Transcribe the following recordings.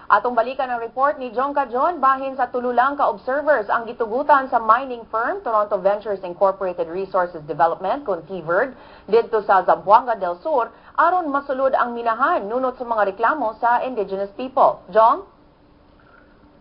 Atong balikan ang report ni John Cajon bahin sa tulo lang ka observers ang gitugutan sa mining firm Toronto Ventures Incorporated Resources Development kon TVIRD didto sa Zamboanga del Sur aron masulod ang minahan nunot sa mga reklamo sa indigenous people. Jong?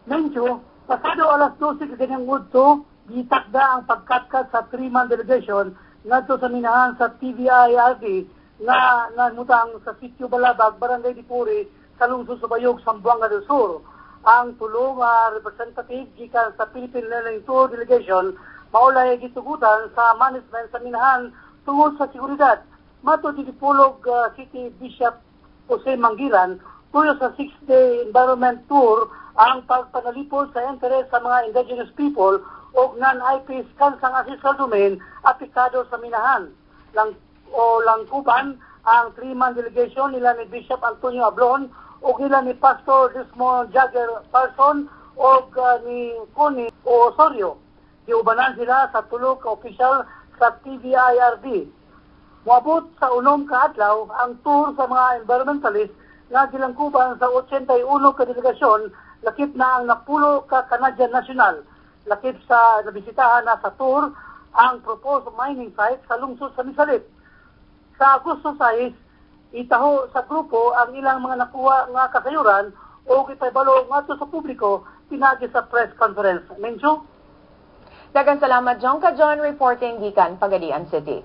Mencho, pasado alas 12 kaganinang udto, gitakda ang pagkatkat sa three-man delegation ngadto sa minahan sa TVIRD nga namutang sa Sitio Balabag, Barangay Dipuri, sa lungsod sa Bayog, Zamboanga del Sur. Ang tulo nga representative gikan sa Philippine Learning Tour Delegation maulay gitugutan sa management sa minahan tungod sa seguridad. Matod ni Dipolog City Bishop Jose Manggilan, tuyo sa six-day environment tour ang pagpanalipod sa interes sa mga indigenous people o non-IPs kansang ancestral domain apektado sa minahan. Lang o langkuban ang three-man delegation nila ni Bishop Antonio Ablon o nila ni Pastor Desmond Jagger Parson o ni Connie Osorio. Giubanan sila sa tulo ka opisyal sa TVIRD. Moabot sa 6 ka adlaw ang tour sa mga environmentalist nga gilangkuban sa 81 ka delegasyon, lakip na ang 10 ka Canadian national. Lakip sa nabisitahan na sa tour ang proposed mining site sa lungsod sa Misalit. Sa Agosto 6, itaho sa grupo ang ilang mga nakuha nga kasayuran o ipahibalo ngadto sa publiko pinaagi sa press conference. Mencho? Daghang salamat, John Cajon, reporting gikan Pagadian City.